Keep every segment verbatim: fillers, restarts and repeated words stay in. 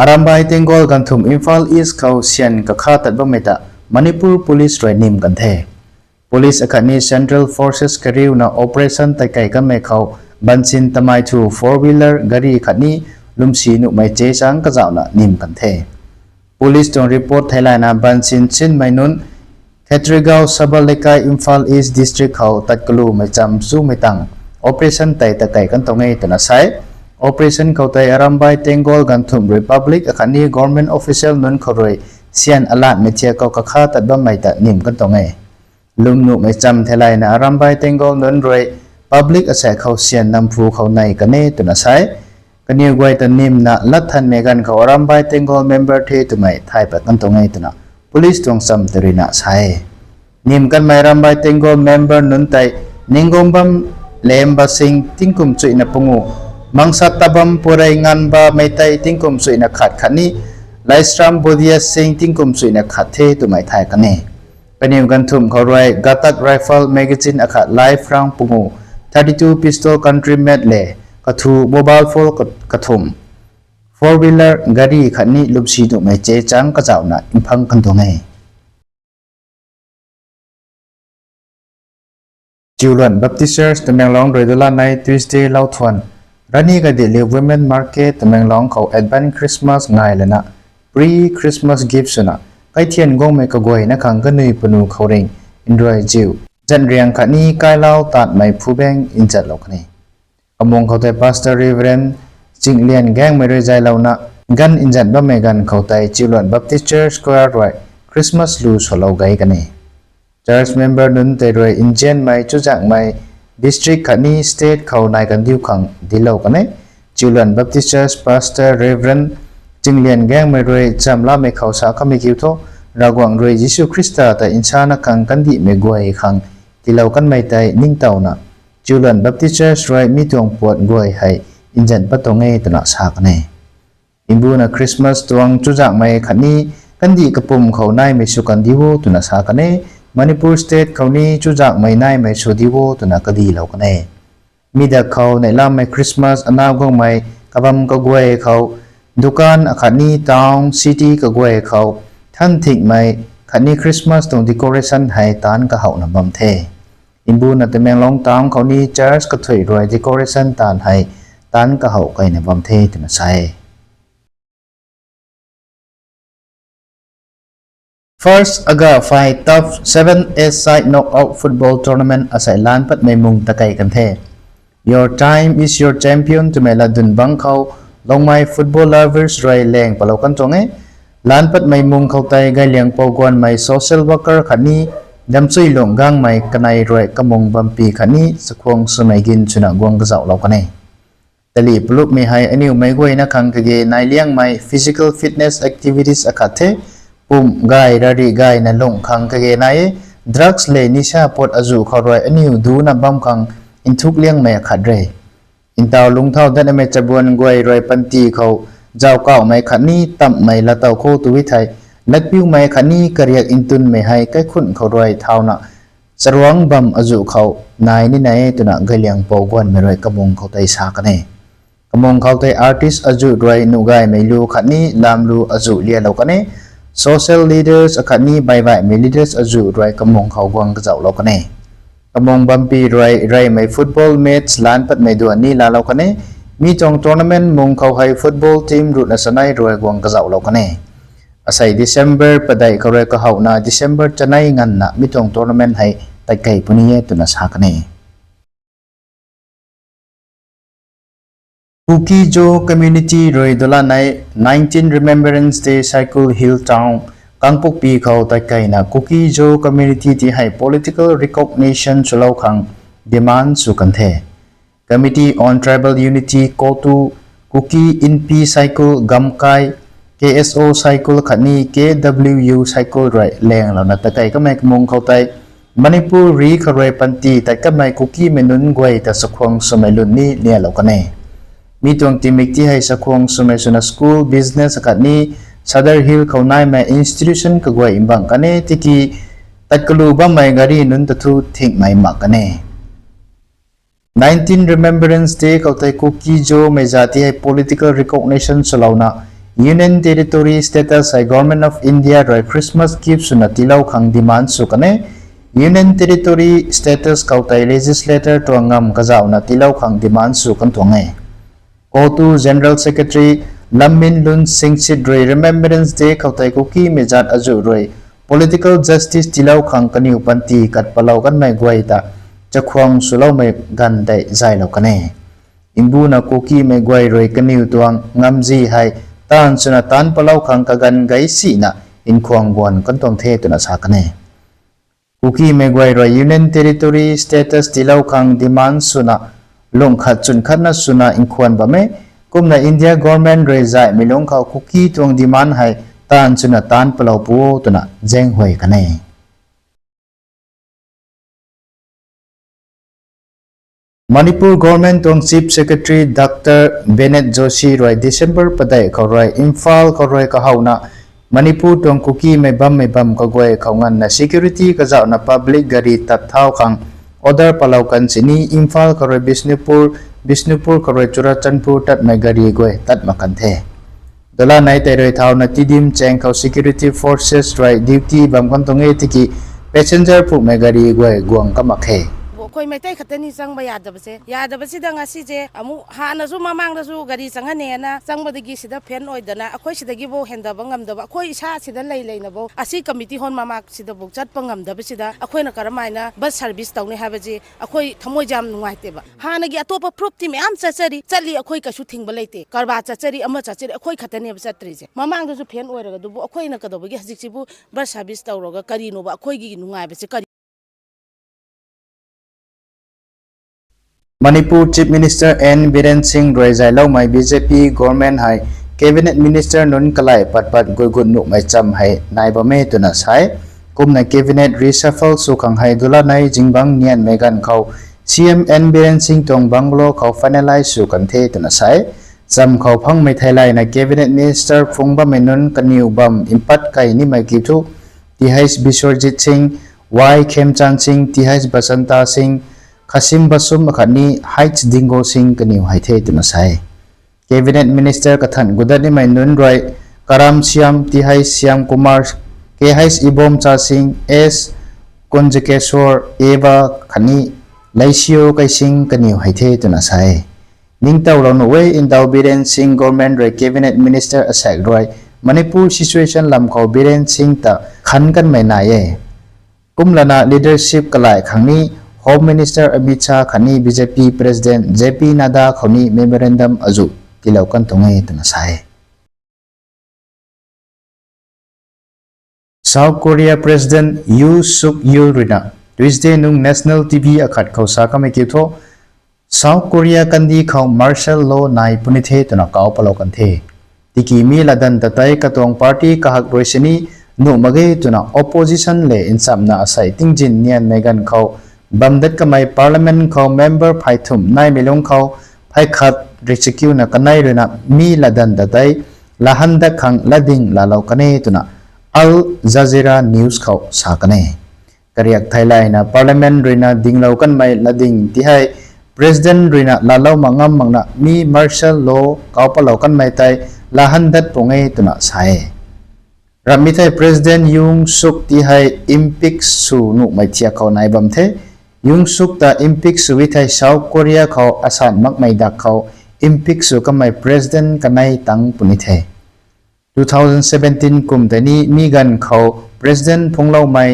Arambai Tenggol ganvthumh Imphal East khou syan kakha tat bammei ta Manipur Police rui nim kan the. Police akhatni Central Forces kariuna operation tatkei kanmei khou bansin tamei thu four wheeler gari khatni lwmsi nuhmei chechang kazauhna nim kan the. Police tuang report theilayna bansin sinmei nunc Khetrigao Sabal Lekai, Imphal East District khou tat kalumei cham chumei tang operation tei tatkei kan tuang e twna sa e. Operation khou tei Arambai Tenggol ganvthumh rui public akhatni government official nunc khou rui syan alatmei thiak khou kakha tat bammei ta nim kan tuang e. Lwm nuhmei cham theilayna Arambai Tenggol nunc rui public asaekc khou syan namphu khou nei kan e twna sa e. Kaniw guay ta nimna lat thanmei ganv khou Arambai Tenggol member the twmei thay pat kan tuang e twna police tuang cham tei ruina sa e. Nim kanmei Arambai Tenggol member nunc tei Ningombam Lemba Singh tingkum chuihna pangu, Mangsat Tabam Purei Nganba Meitei tingkum chuihna khat khatni Laisram Bodia Singh tingkum chuihna khat the twmei thay kan e. Kaniw ganvthumh khou rui Gatak rifle magazine akhat live round pangu, thirty two pistol country made le kathu mobile phone ka- kathumh, four wheeler gari khatni lwmsi nuhmei chechang kazauhna mphang kan tuang e. Chiuluan Baptist Church Tamenglong rui dalanei Tuesday lauthuan Rani Gaidinliu Women Market Tamenglong khou Advent Christmas ngai lana pre-Christmas gift swna kaithian guangmei kaguayna khang kanui panu khou ring nruai ziu zanriang khatni kailau tatmei phubaeng nzatlou kan e. Kamung khou tei Pastor Reverend Chinglian Gaengmei rui zaylouna ganv nzat bammei ganv khou tei Chiuluan Baptist Church Choir rui Christmas lu swlou gei kan e. Church member nunc tei rui nzianmei chuzaenghmei district khatni state khou nai kandiu khang dinclou kan e. Chiuluan Baptist Church Pastor Reverend Chinglian Gaengmei rui chamlamei khou sa kamei kiu thu, Ravguangc rui Jisu Khrista ta nsana khang kandihmei guay khang tiilou kanmei tei ningtowna Chiuluan Baptist Church rui mi tuang puat guay hei nzan pat tuang e twna sa kan e. Mbuna Christmas tuang chuzaenghmei khatni kandih kapwm khou naimei sw kandi o twna sa kan e. Manipur state khou ni chuzaenghmei naimei sw di o twna kadilou kan e. Mi dak khou neihlamei Christmas anau guangmei kabam kaguay khou, dukan akhatni town city kaguay khou than thingmei khatni Christmas tuang decoration hei taanc kahouhna bam the. Mbuna Tamenglong town khou ni church kathuic rui decoration taanv hei taanc kahouh keyna bam the twna sa e. First Aga Fai Top seven A-side Knockout Football Tournament asei laanc patmei mung takei kan the. Your time is your champion twmei latdyn bangc khou Longmai football lovers rui laeng palou kan tuang e. Laanc patmei mung khou tei Gailiangpou Guanmei social worker khatni Damchuilung Gangmei kanei rui kamung bampi khatni chakhwang swmei gin swna guang kazauhlou kan e. Tali plupmei hei aniu meic guayna khang kage nai liangmei physical fitness activities akhat the. Pumc gay rari gayna lungh khang kage nai e. Drugs le nisa puat azuh khou rui aniu duna bam khang nthuk liangmei akhat re. Ntaw lungcthau datmei chabuan guay rui panty khou zauckauhmei khatni tamhmei laatow khou tu e thei, latpiumei khatni kariak ntunmei hei kaikhunc khou rui thauna charuangc bam azuh khou nai ni nai e twna Gailiangpou Guanmei rui kamung khou tei sa kan e. Kamung khou tei artist azuh rui nuhgaymei lu khatni lamlu azuh lialou kan e. Social leaders akhatni baibaihmei leaders azuh rui kamung khou guang kazauhlou kan e. Kamung bampi rui reymei football match laanc patmei duan ni laalou kan e. Mi tuang tournament mung khou hei football team ruhna chanei rui guang kazauhlou kan e. Asei December padeih khou rui kahouhna December chanei nganvna mi tuang tournament hei tatkei puni e twna sa kan e. Kuki-Zo community rui dalanei nineteen Remembrance Day Saikul Hill Town Kangpokpi khou tatkeina Kuki-Zo community ti hei political recognition swlou khang demand sw kan the. Committee on Tribal Unity, CoTU, Kuki Inpi Saikul Gamkai, K S O Saikul khatni K W U Saikul rui laenglouna tatkei kamei kamung khou tei Manipur ri khou rui panty tat kamei Kukimei nunc guay ta chakhwang swmei lun ni lialou kan e. Mi tuang tingmik ti hei chakhwang swmei swna school, business akhatni Sadar Hill khou naimei institution kaguay mbang kan e tiki tat kalu bammei gari nunc ta thu thingmei mak kan e. Nineteen Remembrance Day khou tei Kuki-Zo mei zat ti hei political recognition swlouna Union Territory status hei Government of India rui Christmas gift swna tiilou khang demand sw kan e. Union Territory status khou tei legislator tuang ngam kazauhna tiilou khang demand sw kan tuang e. CoTU General Secretary Lamminlun Singsit rui Remembrance Day khou tei Kukimei zaat azuh rui political justice tiilou khang kaniw panty kat palou kanmei guay ta chakhwang swloumei ganv tei zaylou kan e. Mbuna Kukimei guay rui kaniw tuang ngamzi hei taanv swna taanc palou khang kaganv gei sina nkhwang guan kan tuang the twna sa kan e. Kukimei guay rui Union Territory status tiilou khang demand swna lung khat chwn khatna swna nkhwan bam e. Kumna India government rui zaihmei lungc khou Kuki tuang demand hei taanv swna taanc palou pu o twna zaenghuay kan e. Manipur Government tuang Chief Secretary Doctor Bennett Joshi rui December padeih khou rui Imphal khou rui kahowna Manipur tuang Kukimei bammei bam kaguay khou nganvna security kazauhna public gari tat thau khang order palou kan sini Imphal khou rui Bishnupur, Bishnupur khou rui Churachandpur tatmei gari guay tat mak kan the. Dala nei tei rui thauna Tidim chaeng khou security forces rui duty bam kan tuang e tiki passenger phukmei gari guay guang ka mak khe. ꯑꯩꯈꯣꯏ ꯃꯩꯇꯩ ꯈꯛꯇꯅꯤ ꯆꯪꯕ ꯌꯥꯗꯕꯁꯦ꯫ ꯌꯥꯗꯕꯁꯤꯗ ꯉꯁꯤꯁꯦ ꯑꯃꯨꯛ ꯍꯥꯟꯅꯁꯨ ꯃꯃꯥꯡꯗꯁꯨ ꯒꯥꯔꯤ ꯆꯪꯍꯟꯅꯦꯅ ꯆꯪꯕꯗꯒꯤ ꯁꯤꯗ ꯐꯦꯟ ꯑꯣꯏꯗꯅ ꯑꯩꯈꯣꯏ ꯁꯤꯗꯒꯤꯐꯥꯎ ꯍꯦꯟꯗꯕ ꯉꯝꯗꯕ, ꯑꯩꯈꯣꯏ ꯏꯁꯥ ꯁꯤꯗ ꯂꯩ ꯂꯩꯅꯐꯥꯎ ꯑꯁꯤ ꯀꯃꯤꯇꯤ ꯍꯣꯜ ꯃꯃꯥꯡꯁꯤꯗꯐꯥꯎ ꯆꯠꯄ ꯉꯝꯗꯕꯁꯤꯗ ꯑꯩꯈꯣꯏꯅ ꯀꯔꯝꯍꯥꯏꯅ ꯕꯁ ꯁꯔꯚꯤꯁ ꯇꯧꯅꯤ ꯍꯥꯏꯕꯁꯤ ꯑꯩꯈꯣꯏ ꯊꯃꯣꯏꯁꯦ ꯌꯥꯝ ꯅꯨꯡꯉꯥꯏꯇꯦꯕ꯫ ꯍꯥꯟꯅꯒꯤ ꯑꯇꯣꯞꯄ ꯐꯨꯔꯨꯞꯇꯤ ꯃꯌꯥꯝ ꯆꯠꯆꯔꯤ, ꯆꯠꯂꯤ, ꯑꯩꯈꯣꯏ ꯀꯩꯁꯨ ꯊꯤꯡꯕ ꯂꯩꯇꯦ꯫ ꯀꯔꯕꯥꯔ ꯆꯠꯆꯔꯤ, ꯑꯃ ꯆꯠꯆꯔꯤ, ꯑꯩꯈꯣꯏ ꯈꯛꯇꯅꯦꯕ ꯆꯠꯇ꯭ꯔꯤꯁꯦ꯫ ꯃꯃꯥꯡꯗꯁꯨ ꯐꯦꯟ ꯑꯣꯏꯔꯒ ꯑꯗꯨꯕꯨ ꯑꯩꯈꯣꯏꯅ ꯀꯩꯗꯧꯕꯒꯤ ꯍꯧꯖꯤꯛꯁꯤꯕꯨ ꯕꯁ ꯁꯔꯚꯤꯁ ꯇꯧꯔꯒ ꯀꯔꯤꯅꯣꯕ ꯑꯩꯈꯣꯏꯒꯤ ꯅꯨꯡꯉꯥꯏꯕꯁꯦ ꯀꯔꯤ? Manipur Chief Minister N Biren Singh rui zailoumei B J P government hei cabinet minister nunc kalai pat pat guigut nuhmei cham hei nai bam e twna sa e. Kumna cabinet reshuffle sw khang hei dulanei zingbangc nianmei ganv khou C M N Biren Singh tuang bungalow khou finalize sw kan the twna sa e. Cham khou phangmei theilayna cabinet minister phung bammei nunc kaniw bam mpat kai nimei kiu thu, Th Biswarjit Singh, Y Khemchand Singh, Th Basanta Singh, Khashim Basum akhatni H Dingo Singh kaniw hei the twna sa e. Cabinet minister kathan gudat nimei nunc rui Karam Shyam, Th Shyam Kumar, Kh Ibomcha Singh, S Kunjakeswar, Ava khatni Leisio Keishing kaniw hei the twna sa e. Ningtowlou nuh e, ntaw Biren Singh government rui cabinet minister asaekc rui Manipur situation lam khou Biren Singh ta khan kanmei nai e. Kumlana leadership kalai khang ni Home Minister Amit Shah khatni B J P President J P Nadda khou ni memorandum azuh tiilou kan tuang e twna sa e. South Korea President Yoon Suk Yeol ruina Tuesday nung national T V akhat khou sa kamei kiu thu, South Korea kandih khou martial law nai puni the twna kau palou kan the. Tiki mi latdanv ta tei katuang party kahak rui sini nuh mak ge twna opposition le nchamna asei tingzin nianmei ganv khou bam dat kamei parliament khou member phey thumh naimei lungc khou phey khat richikiuna kanei ruina mi latdanv ta tei lahan dat khang latding laalou kan e twna Al Jazeera News khou sa kan e. Kariak theilayna parliament ruina dinglou kanmei latding ti hei president ruina laalou mak ngam makna mi martial law kau palou kanmei tei lahan dat pung e twna sa e. Ramhmei thei President Yoon Suk ti hei impeach sw nuhmei thiak khou nai bam the. Yoon Suk ta impeach sw e thei South Korea khou asan makmei dak khou impeach sw kamei president kanei tang puni the. Two thousand seventeen kum tei ni mi ganv khou president phungloumei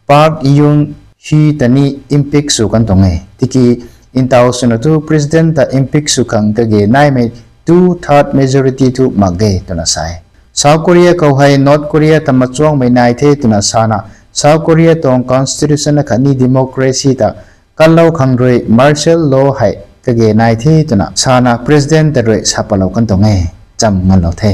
Park Geun-hye ta ni impeach sw kan tuang e. Tiki ntaw swna thu president ta impeach sw khang kage naimei two third majority thu mak ge twna sa e. South Korea khou hei North Korea ta machuangmei nai the twna sana South Korea tuang constitution akhatni democracy ta kanlou khang rui martial law hei kage nai the twna sana president ta rui sa palou kan tuang e. Cham nganlou the.